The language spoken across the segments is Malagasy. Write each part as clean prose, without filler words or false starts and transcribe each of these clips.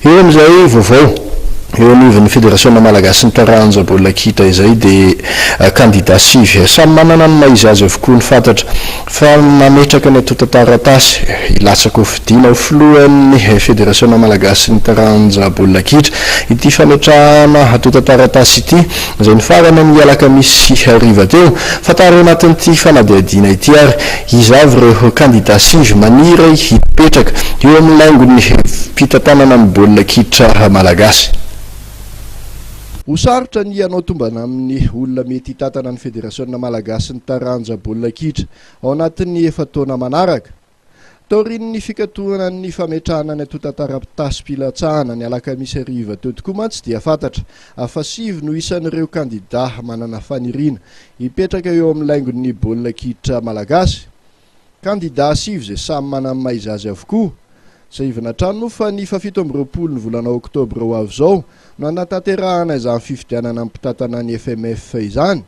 Eo amin'izay vaovao eo anivon'ny Federasiona malagasin'ny taranja baolina kitra izay dia kandida sivy samy manana ny maha izy azy avokoa ny fantatra fa nametraka ny antontan-taratasy hilatsaka ho fidiana ho filohan'ny Federasiona malagasin'ny taranja baolina kitra ity fametrahana antontan-taratasy ity izay nifarana ny alakamisy hariva teo. Fantaro ao anatin'ity fanadihadiana ity ary iza avy ireo kandida sivy maniry hipetraka eo amin'ny laingon'ny fitantanana ny baolina kitra malagasy. Ho sarotra ny hanao tombana amin'ny olona mety hitantana ny Federasiona malagasin'ny taranja baolina kitra ao anatin'ny efa-taona manaraka. Taorian'ny fikatohanan'ny fametrahana ny antontan-taratasim-pilatsahana ny alakamisy hariva teo tokoa mantsy dia fantatra fa sivy no isan'ireo kandidà manana faniriana hipetraka eo amin'ny laingon'ny baolina kitra malagasy. Kandidà sivy izay samy manana ny maha izy azy avokoa. Tsiahivina hatrany moa fa ny fahafito amby roapolo ny volana oktobra ho avy izao no hanatanterahana izany fifidianana ny mpitantana ny FMF izany.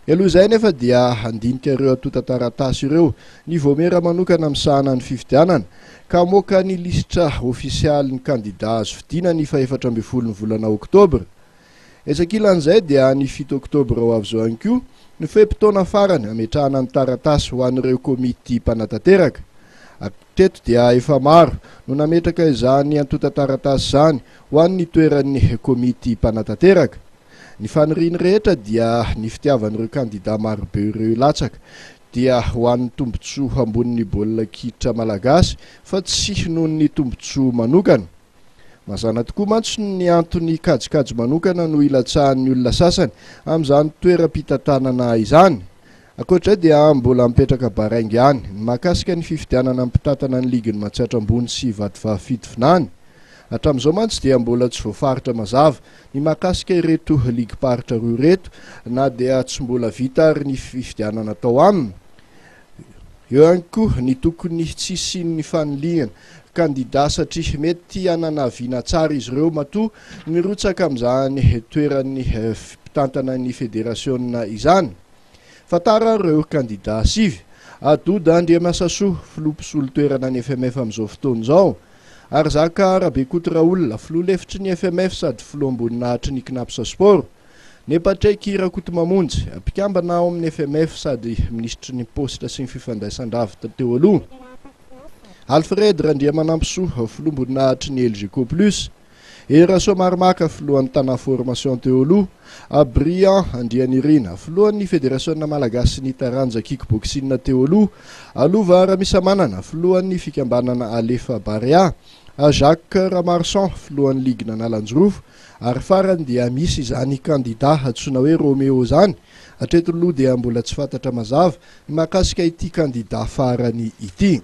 Mialoha izay anefa dia handinika ireo antontan-taratasy ireo ny vaomiera manokana misahana ny fifidianana ka hamoaka ny lisitra ofisialin'ny kandida azo fidiana ny fahefatra ambin'ny folo ny volana oktobra. Etsy ankilan'izay dia ny fito oktobra ho avy izao ihany koa no fe-potoana farany hametrahana ny taratasy ho an'ireo komity mpanatanteraka. Hatreto dia efa maro no nametraka izany antontan-taratasy izany ho an'ny toeran'ny komity mpanatanteraka. Ny faniriany rehetra dia ny fitiavan'ireo kandida marobe ireo hilatsaka dia ho an'ny tombontsoa ambonin'ny baolina kitra malagasy fa tsy noho ny tombontsoa manokana. Mazàna tokoa mantsy ny antony kajikajy manokana no ilatsahan'ny olona sasany amin'izany toeram-pitantanana izany. Ankoatra izay dia mbola mipetraka baraingo ihany ny mahakasika ny fifidianana mpitantana ny ligin'i Matsiatra Ambony sy Vatovavy Fitovinany. Hatramin'izao mantsy dia mbola tsy voafaritra mazava ny mahakasika ireto ligim-paritra roa ireto na dia tsy mbola vita ary ny fifidianana tao aminy. Eo ihany koa ny tokony tsy hisian'ny fanilihana kandida satria mety hanana vina tsara izy ireo matoa mirotsaka amin'izany toeran'ny mpitantana ny federasiona izany. Fantaro ary ireo kandida sivy. Adoda Andriamasasoa, filoha mpisolo toerana ny FMF amin'izao fotoana izao. Arizaka Rabekoto Raoul, filoha lefitry ny FMF sady filoham-boninahitry ny Cnaps Sport. Nepatraiky Rakotomamonjy, mpikambana ao amin'ny FMF sady minisitry ny Paositra sy ny Fifandraisandavitra teo aloha. Alfred Randriamanampisoa, filoham-boninahitry ny Elgeco Plus. Hery Rasoamaromaka, filohan'ny Tana Formation teo aloha, Briand Andrianirina, filohan'ny Federasiona malagasin'ny taranja kick-boxing teo aloha, Lova Ramisamanana, filohan'ny fikambanana Alefa Barea, Jacques Ramarson, filohan'ny ligin'Analanjirofo, ary farany dia misy izany kandida antsoina hoe Roméo izany. Hatreto aloha dia mbola tsy fantatra mazava ny mahakasika ity kandida farany ity.